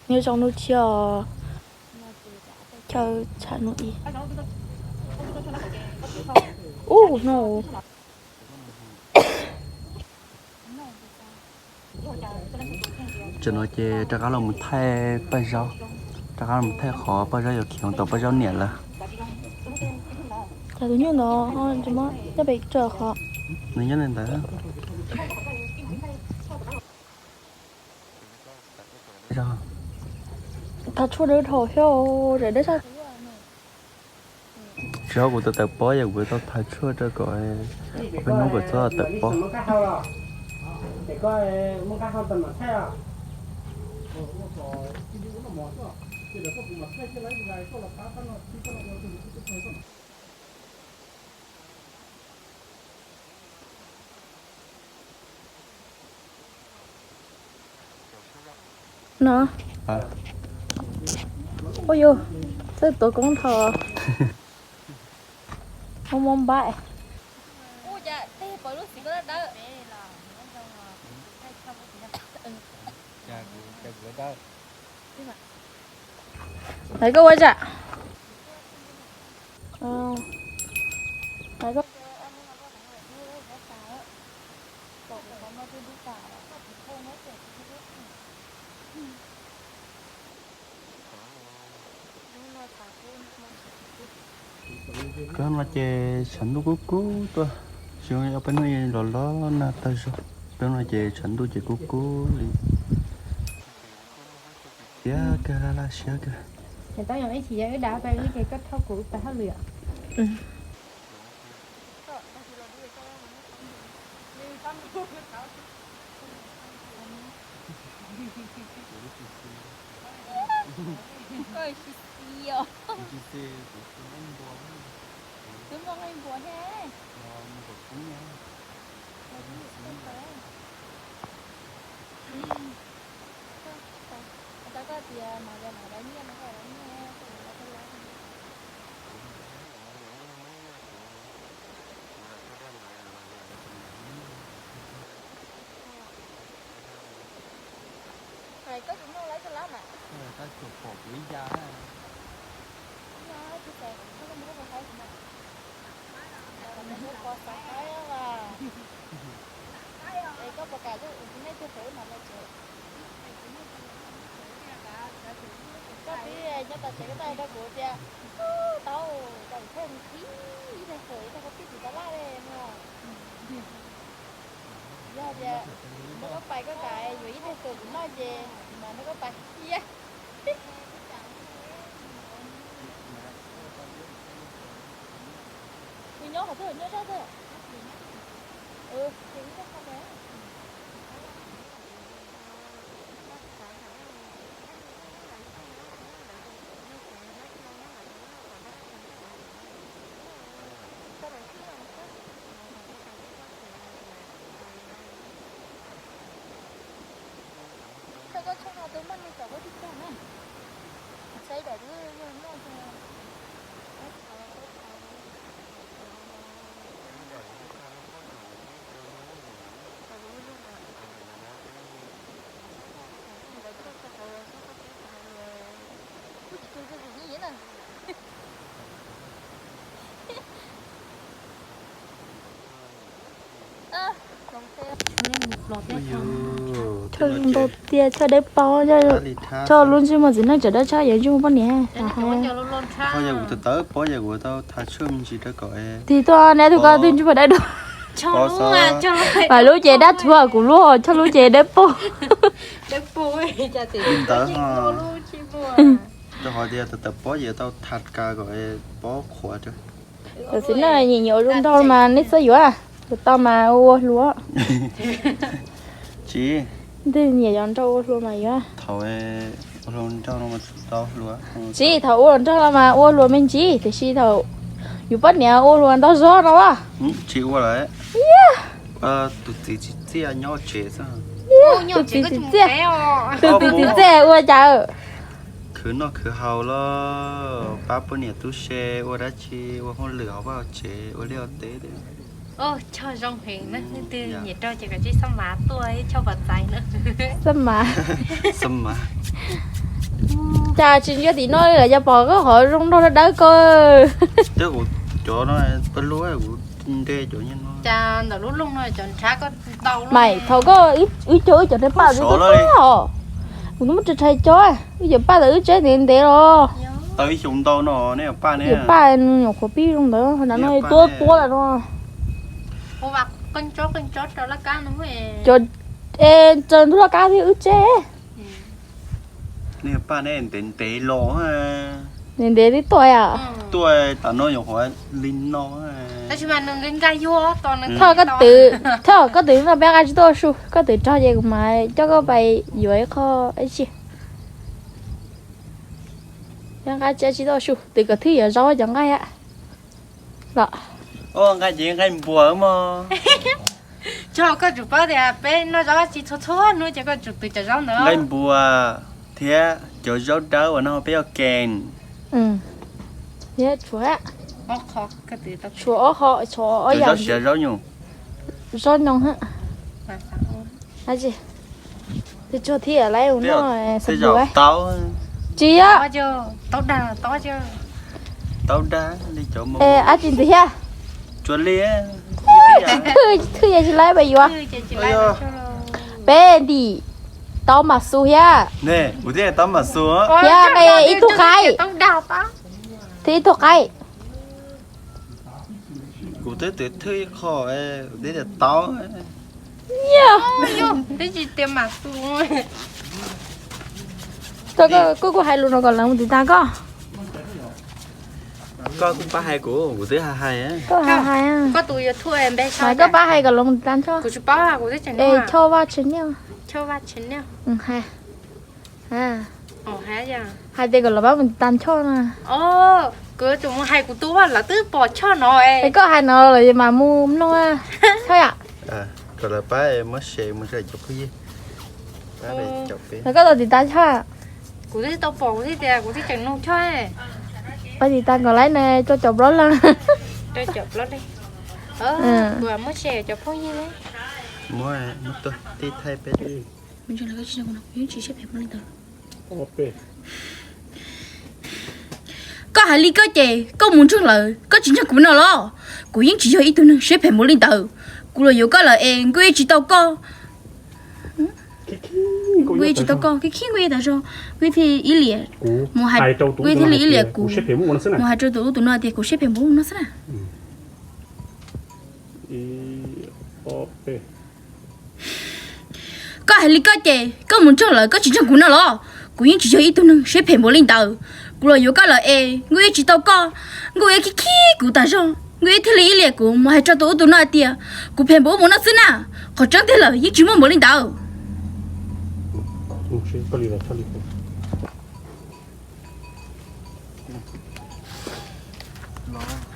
Nyob zoo hnub tshiab os. Chaw tshav nus ib. Ub no. Tam no ces rov qab los mus thaij paj zaub, rov qab los mus thaij qhov paj zaub yuav khiav mus tom paj zaub niam lawm. Cas tus nyuj ntawd ho tsis muab coj pem tso qhov. Nws nyob li ntawd. Thav tshuaj dawb dhau thiab, dawb sab. Tsis yog kuv tawm tawm pob yog kuv tau thav tshuaj rau kom peb hnub kom txhob tawm pob. No. Ua yus txawj tuav koob dhau. Muab muab npab. Hais koj ua tsam. Kawg no ces tshav ntuj kub kub tuaj, zoo peb hnub los los nag tag zog. Peb hnub no ces tshav ntuj ces kub kub li. Siab kawg, laj laj siab kawg. Twb muaj nqaij npua thiab. Tau koj tias mas yog mas lawv nyiaj no koj lawv nyiaj. Hais koj tsis mloog lawv txog lawm mas. Yog tsis txawm koj mus koj mus saib kuv mas. Koj mus koj mus saib kuv mas. Koj mus koj mus saib kuv mas. Es koj puas kam coj kuv tus nej tuaj pem ub no los tsev? Koj twb nyob tom tsev koj tau rau kuv tias, tau, tau ib teg fawm ib teg khaub pib txiv tab laj li no. Yog tias nrog koj pais koj kam yuav ib teg fawm kuv noj ces kuv mam nrog koj pais. Kuv nyob qhov twg, nyob sab twg? Koj txhob no twb muaj neeg tom ub tib tag na. Saib daim lub yog muaj. Choj zoo ntau tiag, choj dawb paug, choj lub ntsej muag txiv neej tseem dawb tshaj yuav ntsej muag poj niam. Tig tuaj neb tus ko twb ntsej muag dawb dua. Mas lub ces dab thuav kuv lub, choj lub ces dawb paug. Li ntawd ho. Rau qhov tias tawm tawm pob ces tau tham ka kom pob qhuav rau. Tam sim no nyiam nyiam ua zoo nraug mas nej txhob yuav, yuav tau mas ua hlua. Tsis. Twg nyiam yuav nraug ua hlua mas yuav. Thaum ua hlua nraug no mas tsis tau hlua. Tsis, thaum ua nraug no mas ua hlua me ntsis, tiam sis thaum yus poj niam ua hlua ntau zog no a. Tsis ua lawm. Tus txiv txiaj nyob tsev xwb. Tus txiv txiaj, tus txiv txiaj ua cas? Khwv noj khwv haus los pab poj niam tub se ua dab tsi, ua hauj lwm hauv vaj hauv tsev, ua liaj ua teb. Choj zoo heev na, leej twg nyiam rau ces kav tsij xab mav tuaj ib choj pov txais na. Xab mav. Xab mav. Cas tsis ntsia tim no li lawm, yog pom koj qhov zoo nraug dawb dawb ko. Twb kuv cov no peb lub kuv nte cov nyob no. Cas ntawm lub loog no cov nrhav koj ntau lub. Mas thaum koj wb cog wb cov niag paj ntawd tuaj tuaj os. Kuv twb muab rhais rhais cov, wb cov paj ntawd wb tseb ntev ntev los. Tau ib xyoo ntau no nej paj ne. Yog paj nyuam qhuav pib zoo ntawd, no tuab tuab lawm no. Cov, es, tsaws ntug laj kab thiab wb tseb. Nej paj ne ntev ntev los. Ntev ntev twb tuaj yom. Tuaj tam no nyuam qhuav li no. Thov koj twv, thov koj twv no peb nqa tsis tuaj su, koj twv rog ces kuv mam coj koj pais yuav ib qho ib si. Peb nqa tsis tuaj su, twv kom thwj yuav zaub cov nqaij a. Los. Nqaij ces nqaij npua mog. Tso koj tsum paub tias peb noj zaub tsis txhua txhua hnub ces koj tsum twv cov zaub ntawd. Nqaij npua thiab cov zaub dawb uas no peb yuav kees. Thiab tshuav, tshuav ob qho, tshuav ob yam. Zaub siav zaub nyoos. Zaub nyoos. Twb tsuag thiab lawm no. Tsis yog. Taub dag li cov. Ab tsis ntxiv thiab. Tsuas li. Thwj yog tsis laib peb yuav. Peb ntim taub mas xu thiab. Kuv thiaj taub mas xu. Thiab ib tug qaib. Thiab ib tug qaib. Kuv twb twv thwj ib qho, kuv twb tias taub. Twb tsis tias mas xu. Koj kuj hais lus no kom lawv mus tiv tas koj. Koj kuj pab hais kuv, kuv twb hais hais. Koj hais hais. Koj tus YouTube npe mas koj pab hais kom lawv mus tiv tas Choj. Kuv tsis paub, kuv twb tseem, es Choj Vaj Channel. Choj Vaj Channel. Hais tias kom lawv pab mus tiv tas Choj no. Kuv yuav tsum mus hais kuv tus, lawv twb pom Choj no. Es koj hais no lawv mas mus mloog Choj yom. Kom lawv pab muab share mus rau cov phooj ywg. Lawv koj tau tiv tas Choj. Kuv twb tau pom, kuv thiaj tias kuv twb tseem mloog Choj. Pab tiv tas kom laiv na, rau cov plaub leeg. Rau cov plaub leeg. Kuv muab share cov phooj ywg. Muab, muab tuaj tib thaij peb. Koj hais li koj ces koj mus ntseeg lawv, koj tsis ntseeg kuv no los? Kuv yeej tsis yog ib tug neeg siab phem npaum li ntawd. Kuv los yuav koj lawm es kuv yeej tsis tau koj. Kuv yeej tsis tau koj, khib khib kuv yeej tas zog, kuv thiaj ib liam mus hais, kuv thiaj li ib liam kuv mus hais rau tus ub tus no tias kuv siab phem npaum no xwb na. Koj hais li koj ces koj mus ntseeg lawv, koj tsis ntseeg kuv no los? Kuv yeej tsis yog ib tug neeg siab phem npaum li ntawd. Kuv los yuav koj lawm es kuv yeej tsis tau koj, kuv yeej khib khib kuv tas zog, kuv yeej thiaj li ib liam kuv mus hais rau tus ub tus no hais tias kuv phem npaum ub npaum no xwb na. Qhov tseeb tiag lawm yeej tsis muaj npaum li ntawd.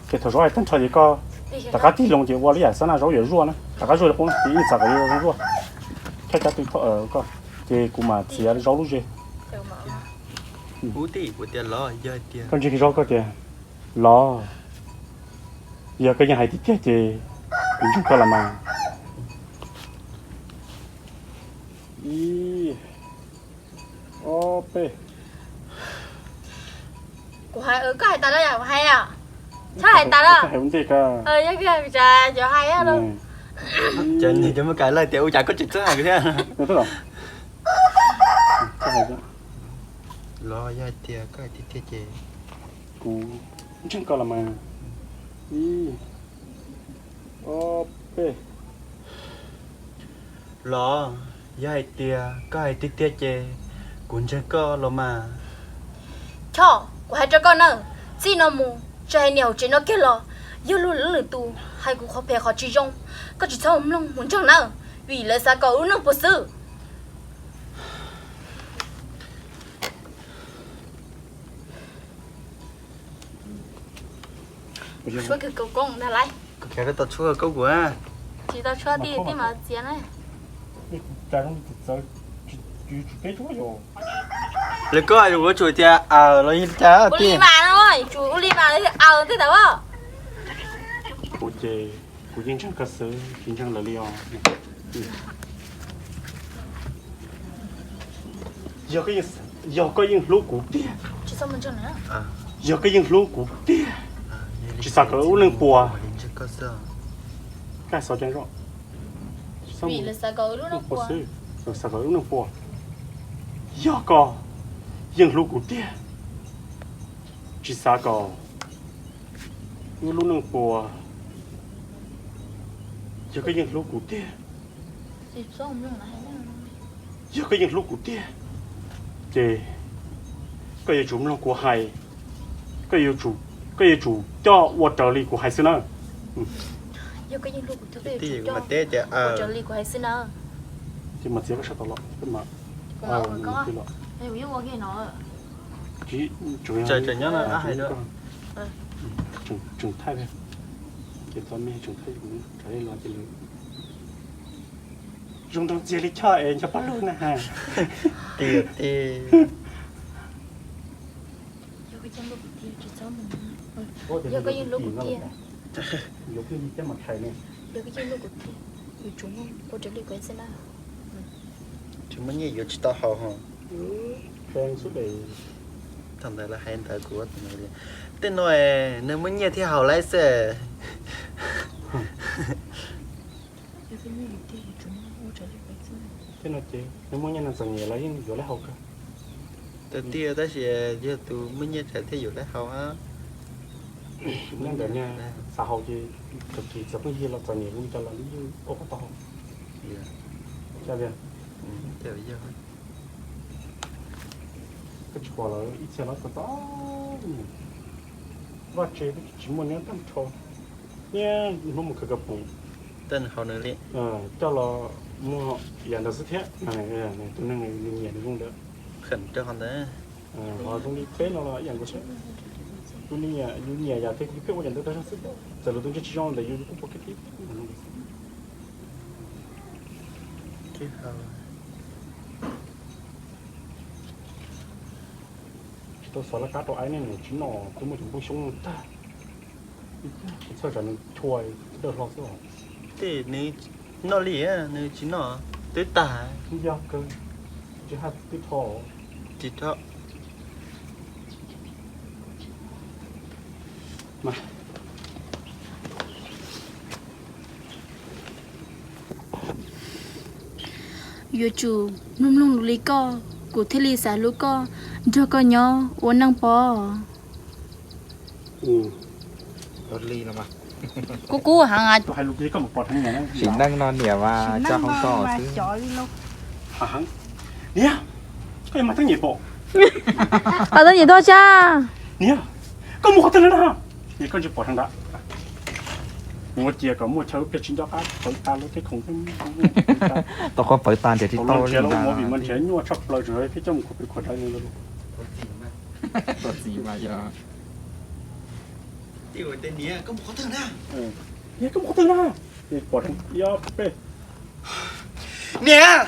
Ces thaum zaub hais tag nrho ces koj rov qab tig loo ces ua li yam xab na zaub yuav zuaj na, rov qab zuaj li qub na, ces ib txhais kom li zuaj. Thaj cab tw koj, ces kuv mam txiav zaub lub zes. Koj ntseeg zaub koj tias los, yog koj yeej hais tiag tiag ces kuv ntseeg koj los mas. Ib, ob, peb. Kuv hais, koj hais tas lawm yom, kuv hais yom. Txhob hais tas lawm. Yog kuv hais, kuv tsa cov hais lawm. Cov niag cov muaj kav lawj tias ua cas koj tseem txhob hais kuv thiab. Los yog hais tias koj hais tiag tiag ces kuv ntseeg koj los mas. Ib, ob, peb. Los yog hais tias koj hais tiag tiag ces kuv ntseeg koj los mas. Choj, kuv hais rau koj na, txij no mus tsis hais niam hauv tsev no kiag los, yog luag lwm tus hais kuv qhov phem qhov tsis zoo, koj tsis txhob mus mloog mus ntseeg nawb, vim lawv xav kom wb lub neej puas xwb. Tshuab kawg koob ntag lauj. Koj tau tshuab koob kuv. Tsis tau tshuab tij tij mas txiav na. Lawv koj yuav tsum tias aws los yog li cas. Ua li mas no, tsum ua li mas los aws tej tau. Kuv ces kuv yeej ntseeg koj xwb, tsis ntseeg lawv li os. Yog koj yeej, Yog koj yeej hlub kuv tiag, yog koj yeej hlub kuv tiag, tsis xav kom lub neej puas. Kaj xov cov zoj, xav kom lub neej puas. Yog koj yeej hlub kuv tiag, tsis xav kom wb lub neej puas. Yog koj yeej hlub kuv tiag, yog koj yeej hlub kuv tiag, ces koj yuav tsum mloog kuv hais, koj yuav tsum coj ua raws li kuv hais xwb na. Ces mas txiav koj sab tod los, tseem thaij, ces txog me tseem thaij, raws li los ces lawv zoo nroo txias li choj es ncho paj lug na. Yog koj yeej hlub kuv tiag, ua raws li kuv hais xwb na. Tsis muaj nyiaj yuav tsis tau haus ho. Thaum ntawd lawv hais ntawd kuv, tej no nws muaj nyiaj thiaj haus laib xwb. Tej no ces nws muaj nyiaj no txom nyem los yeej yuav laib haus kawg. Tiag tiag, tab sis yog tus muaj nyiaj tsam thiaj yuav laib haus. Nyob ntawm niag xav haus ces txawm pheej yig los txom nyem li cas los yeej ua kom tau haus. Koj tsis pom lawv ib txhia los txom txom nyem, vaj tse twb tsis muaj nyob tag nrho, niaj hnub mus khaws kaus poom coj los muag yam ntawd xwb thiab. Tus neeg nws nyiam nws zoo ntawd. Ho zoo li peb no los ib yam nkaus xwb. Yus nyiam, yus nyiam yam twg yus pheej ua yam ntawd tag zog xwb. Txawm lawv tus ntsej tsis zoo ntawm yus, yus kuj pom kiag tib. Tsis tau xav laj kab rau aib ne, nws tsis noj, twb muaj cov nplooj xyoob no tag. Txhawj tsam nws chua dawb hlo xwb os. Tej nws noj li, nws tsis noj twb tag. Yog kawg, tsis haj twb rho, tsis rho. Yuav tsum mloog mloog lus li koj, kuv thiaj li xav hlub koj, nrog koj nyob ua neej pob. Kub kub heev. Sim neej no niam mas coj hauv toj xwb. Niam, koj yuav mas teeb nyem pom. Teeb nyem toj sab. Niam, koj mus qhov twg na? Niam, koj tsis pom sab nrad. Ua cia kom muaj chaw pliag tsis nco qab tawv tas lub teb khoom. Tau qhov pawv tas ntias tsis tau li ntag. Movie mas nrhiav nyuaj tshaj plaws, tseem pheej coj mus khuam pem khuam dawb. Niam, koj mus qhov twg na? Niam, koj mus qhov twg na? Niam,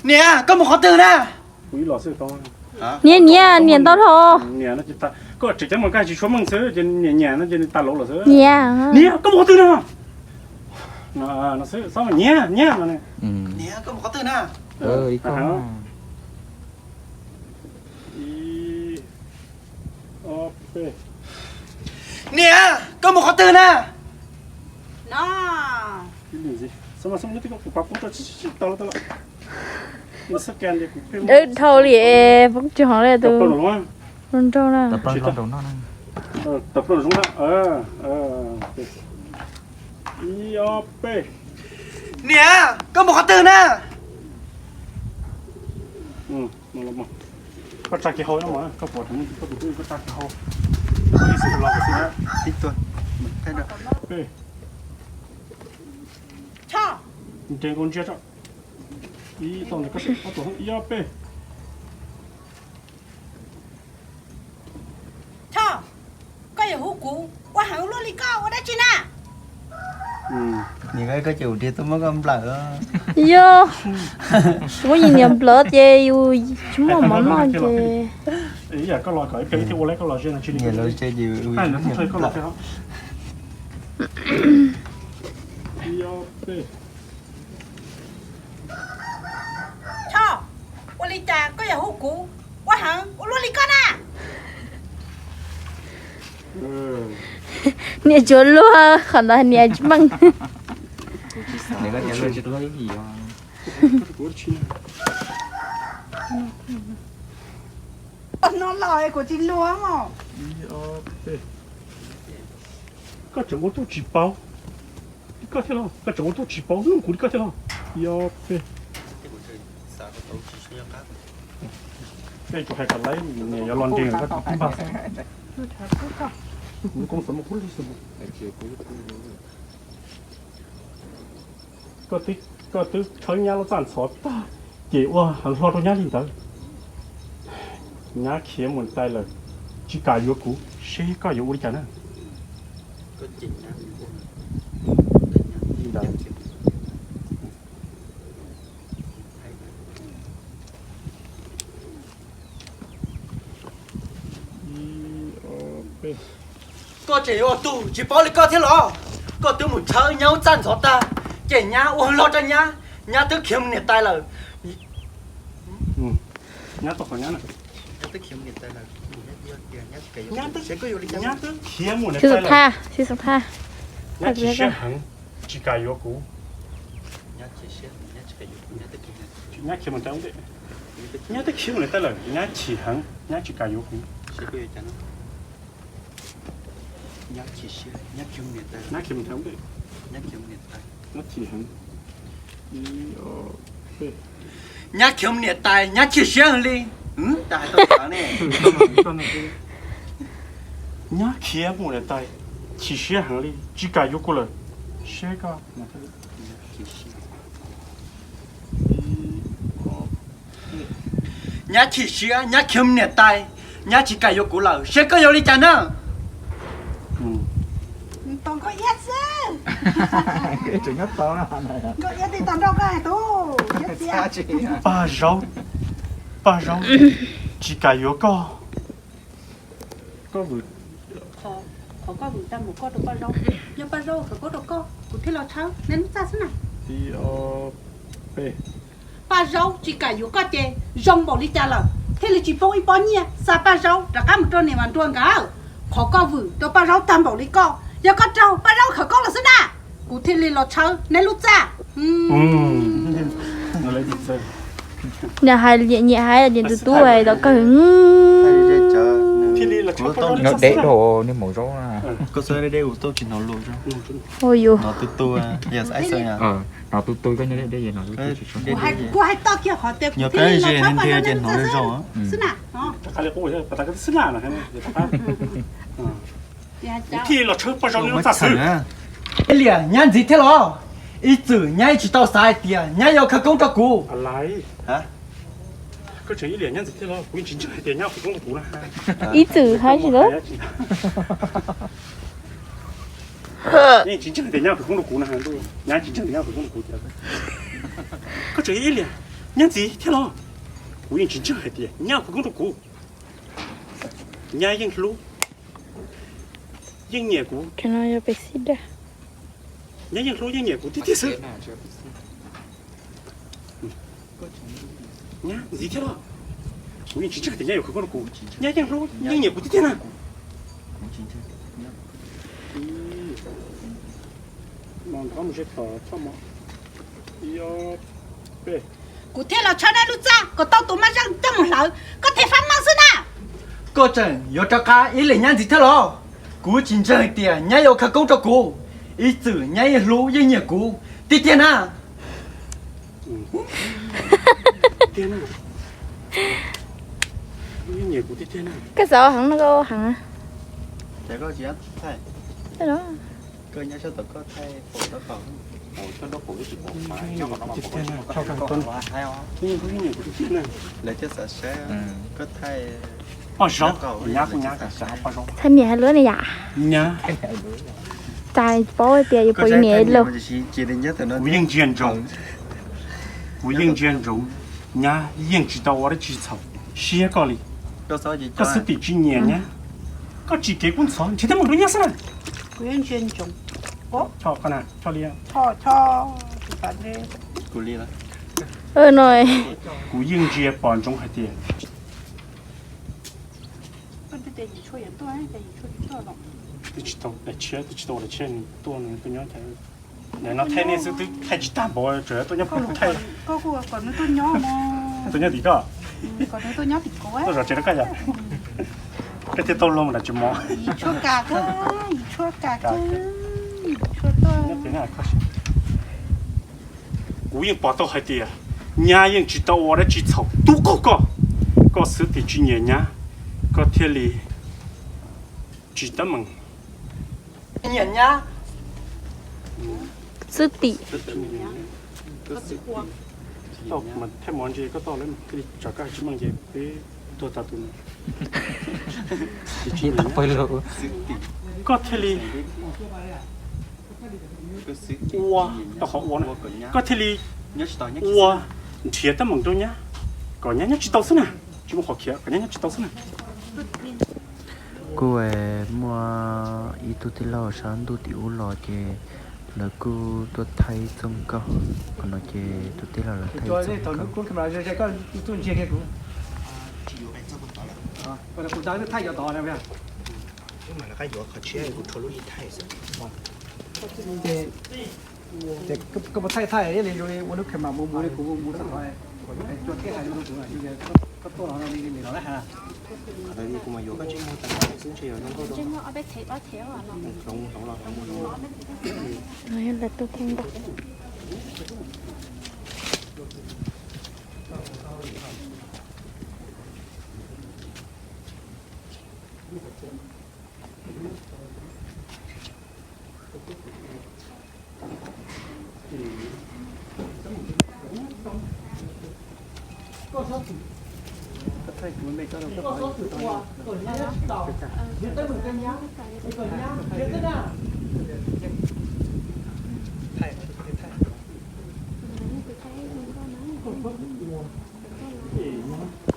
niam, koj mus qhov twg na? Niam, niam, niam ntau hlo. Koj tseem ceeb mas koj tsis tshua meej xwb ces niam, niam no ces nws tas lauv lawm xwb. Niam, niam, koj mus qhov twg na? No xwb, niam, niam no. Niam, koj mus qhov twg na? Niam, koj mus qhov twg na? Dawb dhau li, poob tsis hov li tus nraug na. Niam, koj mus qhov twg na? Koj tsa kiag hau, koj pom koj tus tub koj tsa kiag hau. Nres nkaus ntsia tso. Ib tog ntawm koj, ob tug ib ob peb. Choj, koj yuav hu kuv ua heev luaj li koj ua dab tsi na? Niam, koj ces ua dab tsi tuaj muab koj nplawm. Yog, kuv yim niam nplawm ces yus tsis muaj mov noj ces. Ib yam koj los kom ib pliag thiaj ua laib koj los ze no tsis li. Choj, ua li cas koj yuav hu kuv ua Ua luaj li koj na. Niam tsuav luag, qhov ntawd niam tsis meej. No los kuv tsis luag mos. Koj tseem ua tuaj tsis paub. Koj thiab los, koj tseem ua tuaj tsis paub, nug kuv li koj thiab los. Yog peb. Peb tus hais kom laiv, niam yuav los nres koj tus tib npag xwb. Kuv koob xav muaj kub li xwb. Koj twb tshawb nyab lub txaj ntxhov tag, ces ua heev hlo rau nyab li ntawd. Nyab khiav mus tais lawm, tsis kam yuav kuv, seb koj yuav ua li cas na. Li ntawd. Koj tseem yuav ua tug tsis paub li koj thiab los? Koj twb mus tshawb nyab lub txaj ntxhov tag, ces nyab ua log rau nyab, nyab twb khiav mus niam tais lawm. Nyab tau qhov nyab na. Nyab twb khiav mus niam tais lawm. Nyab twb khiav mus niam tais lawm. Nyab chim siab heev, tsis kam yuav kuv. Nyab khiav mus niam tais lawm, nyab twb khiav mus niam tais lawm, nyab chim heev, nyab tsis kam yuav kuv. Nyab chim heev. Nyab khiav mus niam tais, nyab chim siab heev li. Nyab khiav mus niam tais, chim siab heev li, tsis kam yuav kuv lawm. Seb koj. Nyab chim siab, nyab khiav mus niam tais, nyab tsis kam yuav kuv lawm, seb koj yuav li cas na. Tos nkauj iab xwb. Nkauj iab tij tau nrauj koj hais tub. Paj Zaub, Paj Zaub tsis kam yuav koj. Koj vwm, qhov koj vwm tag npaum koj rau Paj Zaub, yog Paj Zaub khawv koob rau koj kuv thiaj los tshawb neb lub txaj xwb na. Paj Zaub tsis kam yuav koj ces zoo npaum li cas lawm thiaj li tsis poob ib pob nyiaj xa Paj Zaub rov qab mus rau niam Vam Nruas nkawd. Qhov koj vwm rau Paj Zaub tag npaum li koj, yog koj raug Paj Zaub khawv koob los xwb na, kuv thiaj li los tshawb neb lub txaj. Nyiam hais, nyiam hais ces tus tub hais tau kawg. Deb rau niag maum Zaub na. Hnov tu tu koj nyob deb deb no. Kuv hais tau kiag qhov tias kuv thiaj li los tshawb Paj Zaub neb lub txaj xwb na. Kuv thiaj li los tshawb Paj Zaub neb lub txaj xwb. Ib liam nyab ntxiv thiab los? Ib txwm nyab yeej tsis tau xav hais tias nyab yuav khawv koob rau kuv. Koj tseem ib liam nyab ntxiv thiab los? Kuv yeej tsis ntseeg hais tias nyab yuav khawv koob rau kuv na. Ib txwm hais tsis tau. Yeej tsis ntseeg hais tias nyab yuav khawv koob rau kuv na. Nyab tsis ntseeg tias nyab yuav khawv koob rau kuv. Koj tseem ib liam nyab ntxiv thiab los? Kuv yeej tsis ntseeg hais tias nyab yuav khawv koob rau kuv. Nyab yeej hlub, yeej nyiam kuv. Nyab yeej hlub yeej nyiam kuv tiag tiag xwb. Nyab ntxiv thiab los? Kuv yeej tsis ntseeg tias nyab yuav khawv koob rau kuv. Nyab yeej hlub yeej nyiam kuv tiag tiag na. Kuv thiaj los tshawb neb lub txaj kom tau tus maj zeej coj mus hlawv, koj thiaj fab meej xwb na. Koj tseem yuav rov qab ib liam nyab ntxiv thiab los? Kuv tsis ntseeg tias nyab yuav khawv koob rau kuv, ib txwm nyab yeej hlub yeej nyiam kuv tiag tiag na. Koj xav heev no koj heev. Paj Zaub, nyab kuj nyab, Paj Zaub. Txhais niam hais lus ne yom. Nyab, tsis paub tias yuav pom niam lus. Kuv yeej ntsia ntsoov, kuv yeej ntsia ntsoov, nyab yeej tsis tau ua dab tsi txhaum siab koj li. Koj xwb tim tsis nyiam nyab. Koj tsis kev kub ntxhov nrhiav teeb meem rau nyab xwb na. Kuv yeej ntsia ntsoov, kuv yeej ntsia pom ntsoov hais tias, Twb tsis tau daim tshiab, twb tsis tau ua daim tshiab, nws tuaj nws tuaj nyob cas. Nim no thaij nej xwb twb thaij tsis tag npaum, tseem tuaj nyob pem lub thaij. Tuaj nyob tim koj, tuaj zov tsev rau koj yom. Koj thiaj tau luag mus nram tsev mov. Kuv yeej pom tau hais tias nyab yeej tsis tau ua dab tsi txhaum tub qaug koj. Koj xwb tim tsis nyiam nyab, koj thiaj li tsis teeb meem. Nyiam nyab xwb tim. Thaij mov ntse koj tau lawm, thiaj li tsam koj hais tsis meej ces peb tuag tas tus no. Koj thiaj li ua, tau qhov ua na, koj thiaj li ua nrhiav teeb meem rau nyab, kom nyab nyob tsis tau xwb na. Tsis muaj qhov khiav, kom nyab nyob tsis tau xwb na. Kuj muaj ib tug tij laug sab ntuj tim ub los ces lawv kuj tuaj thaij txooj nkauj, qhov no ces tus tij laug lawv thaij txooj nkauj. Koj puas thaij thaij li ua lub kheem mas mus mus li kuv mus txog tod, cua teb hais rau kuv tias koj tuaj los no li nim no lawm.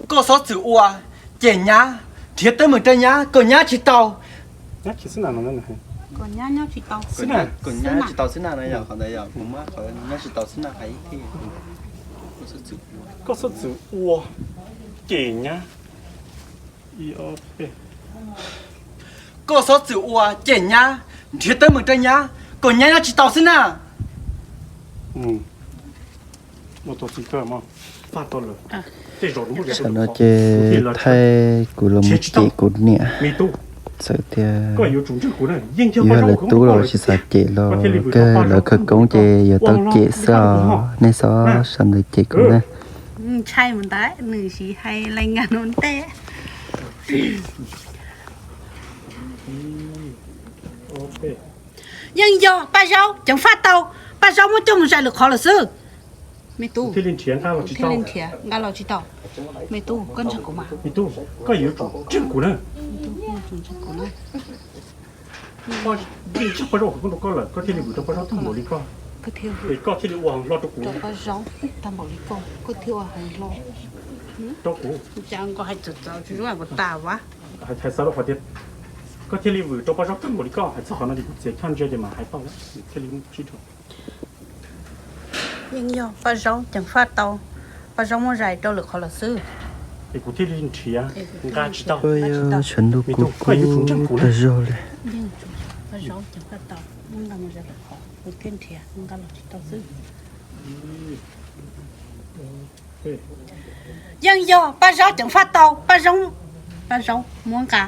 Koj txhob txwm ua, cem nyab, nrhiav teeb meem rau nyab kom nyab tsis tau. Nyab tsis tau xwb na, kom nyab tsis tau xwb na no yog qhov ntawd yog kuv muab qhov nyab tsis tau xwb na hais ib thiab. Koj txhob txwm ua, cem nyab. Koj txhob txwm ua, cem nyab, nrhiav teeb meem rau nyab kom nyab nyob tsis tau xwb na. Tam no ces thaij kuv los mus cem kuv niam. Txawm tias yog lawv tub los tsis xav cem los kawg lawv khawv koob ces yuav tau cem xwb os. Nej txhob sawv ntawd cem kuv na. Ntshai mus ntawd nws siv hais lais nkas no ntej. Yeej yog Paj Zaub ceev faj tau, Paj Zaub muab coj mus zais lwm qhov lawm xwb. Me tub, thiaj li nrhiav nqa los tsis tau. Me tub, koj ntseeg kuv mas. Koj yuav tsum ntseeg kuv na. Yeej yog Paj Zaub khawv koob rau koj lawm, koj thiaj li vwm rau Paj Zaub tag npaum li koj. Es koj thiaj li ua heev hlo rau kuv. Rau Paj Zaub tag npaum li koj, koj thiaj ua heev hlo rau kuv. Cas nkaus hais txawv txawv tsis zoo kuv tas vas. Hais xav rau qhov tias koj thiaj li vwm rau Paj Zaub tag npaum li koj, hais txog qhov no ces kuv txiav choj ntsia ces mas hais tau lawm, thiaj li muaj sib rau. Yeej yog Paj Zaub ceev faj tau, Paj Zaub muab zais rau lwm qhov lawm xwb. Es kuv thiaj li nrhiav nqa tsis tau. Tshav ntuj kub kub tag zog li. Paj Zaub ceev faj tau, muab nqa mus zais lwm qhov, kuv thiaj nrhiav nqa los tsis tau xwb. Yeej yog Paj Zaub ceev faj tau, Paj Zaub, Paj Zaub muab nqa.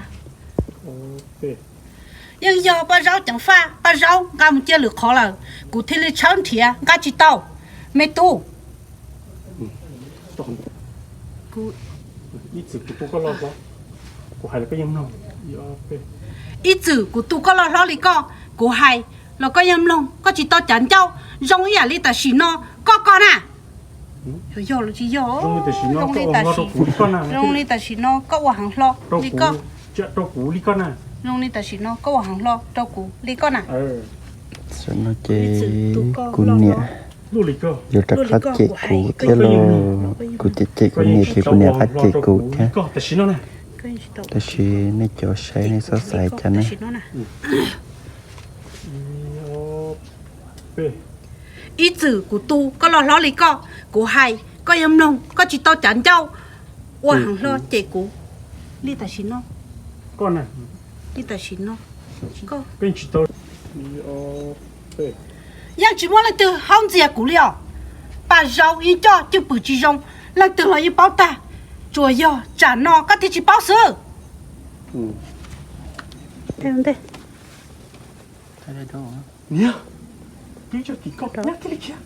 Yeej yog Paj Zaub ceev faj, Paj Zaub nqa mus cia lwm qhov lawm, kuv thiaj li tshawb nrhiav nqa tsis tau. Me tub, ib txwm kuv tu koj loj hlob li koj, kuv hais los koj yeej mloog, koj tsis tau cav ncauj zoo ib yam li tam sim no koj koj na. Yog los tsis yog, zoo li tam sim no koj ua heev hlo li koj. Zoo li tam sim no koj ua heev hlo rau kuv li koj na. Tam no ces kuv niam yuav rov qab cem kuv thiab los, kuv cem cem kuv niam ces kuv niam rov qab cem kuv thiab. Tab sis nej cov saib nej txhob xav cas ne. Ib txwm kuv tu koj loj hlob li koj, kuv hais koj yeej mloog, koj tsis tau cav ncauj, ua heev hlo cem kuv li tam sim no. Koj na, li tam sim no, koj yeej tsis tau, yeej tsis muaj leej twg haub ntxias kuv li os. Pam zaus yeej coj cwj pwm tsis zoo, leej twg los yeej paub tag, tsuas yog tsam no koj thiaj tsis paub xwb. Niam, twb yog tim koj nyab thiaj li khiav.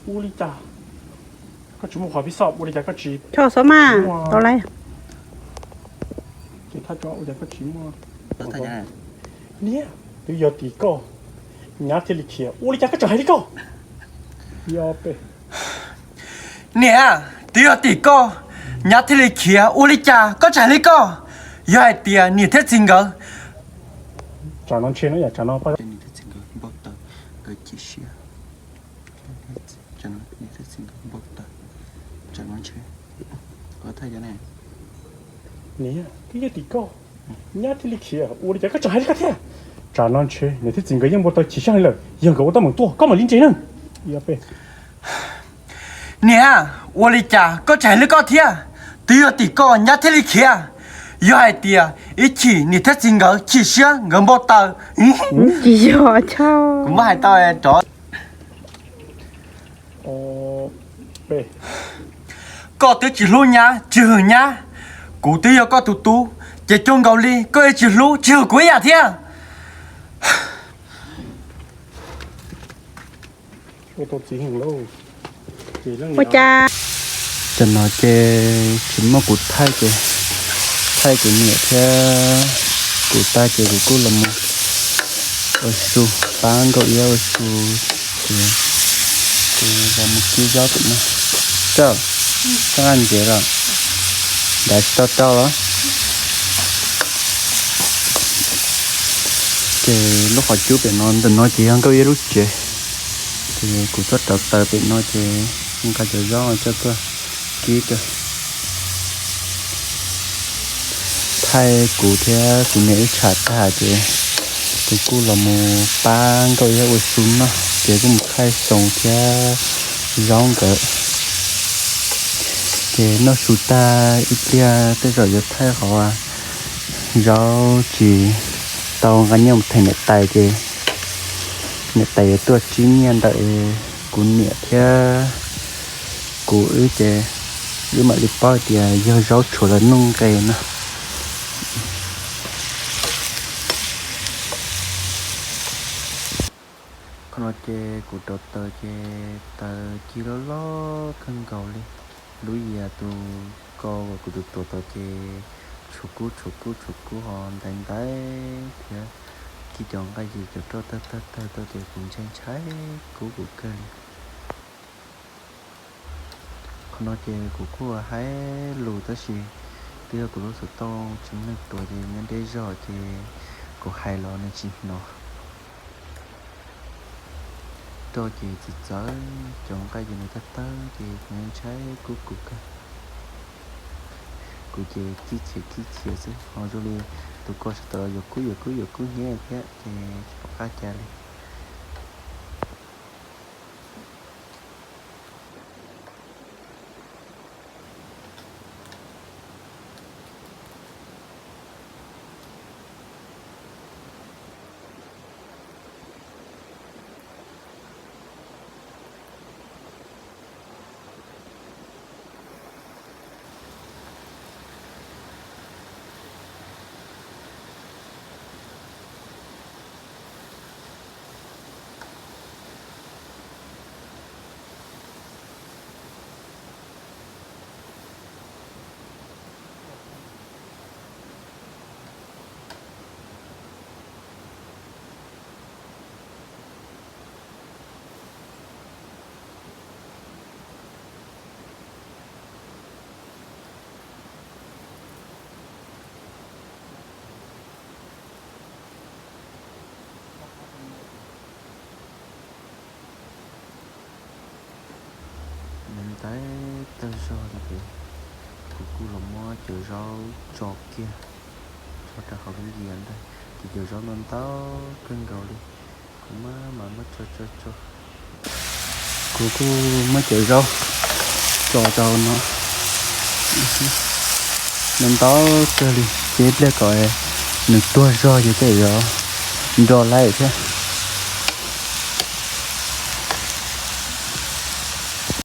Ua li cas koj tsis muaj qhov pis xoj, ua li cas koj tsis, tau lawm. Niam, twb yog tim koj nyab thiaj li khiav, ua li cas koj tseem hais li koj? Niam, twb yog tim koj nyab thiaj li khiav, ua li cas koj tseem hais li koj? Yog hais tias niam thiab txiv nkawd, tsam no ntshe no yam tsam no niam thiab txiv nkawd npau taws, nkawd chim siab. Niam thiab txiv nkawd npau taws, tsam no ntshe, niam, twb yog tim koj nyab thiaj li khiav, ua li cas koj tseem hais li koj thiab? Tsam no ntshe niam thiab txiv nkawd yeej npau taws chim siab heev lawm, yog nkawd ua teeb meem tuaj koj mam li ntse ne. Niam, ua li cas koj tseem hais li koj thiab? Twb yog tim koj nyab thiaj li khiav. Yog hais tias ib chim niam thiab txiv nkawd chim siab nkawd npau taws, tsis yog, kuv muab hais tau rov. Koj twb tsis hlub nyab tsis hwm nyab, kuv twb yog koj tus tub, ces cuag nkaus li koj yeej tsis hlub tsis hwm kuv ib yam thiab. Ua cas tam no ces tsis muaj kuv thaij ces, thaij kuv niam thiab kuv tag ces kuv kuj los mus ua su, pab nkauj iab ua su, ces kuv los mus kib zaub pem no. Rau, koj nqa ntses los, nrad tsis tau rau los. Ces lub qhov cub pem no ntawm no ces yog nkauj iab lub tsev. Ces kuv tuaj rauv taws pem no ces nqa cov zaub coj tuaj kib rau. Thaij kuv thiab kuv niam wb tsham tag ces kuv kuj los mus pab nkauj iab ua su noj ces kuj mus thaij Xoo thiab Zaub nkawd. Ces noj su tag ib pliag tej zaum yuav thaij qhov Zaub tsis tau nqa nyiaj mus them niam tais ces niam tais yuav tuaj tsib nyiaj ntawm kuv niam thiab kuv wb ces wb mam li paub tias yog Zaub tshuav lawv nuj nqes no. Qhov no ces kuv rauv taws ces taws ci loj loj kawg nkaus li. Lub yias tus ko uas kuv tus tuav tau ces tshuav kub tshuav kub tshuav kub ho ntaiv ntaiv thiab. Kib cov nqaij ces cov roj tawg tawg tawg tau ces kuv ntshai ntshai kub kuv kawg li. Qhov no ces kuv kuj haib lus tab sis twb yog kuv lub xov tooj tsis muaj neeg tuav ces nyob deb zog ces kuv hais los nws tsis hnov. Roj ces txawv txawv, cov nqaij ces nws tawg tawg ces kuv ntshai kub kuv kawg. Kuv ces kib chim kib chim xwb ho zoo li tus ko sawv daws yuav kub yuav kub yuav kub hnyiab thiab ces tsis pom qab cas li. Nws ntaiv tawg zog li ces kuv kuj los muab cov zaub tso kiag, tso rau hauv lub yias ntag. Ces cov zaub no ntau kawg nkaus li, kuv maj mam muab tso tso tso. Kuv kuj muab cov zaub tso rau no, ntau ntau kawg li, ces ib pliag kom Nws tuag zog ces tej zaum nrog lawm thiab.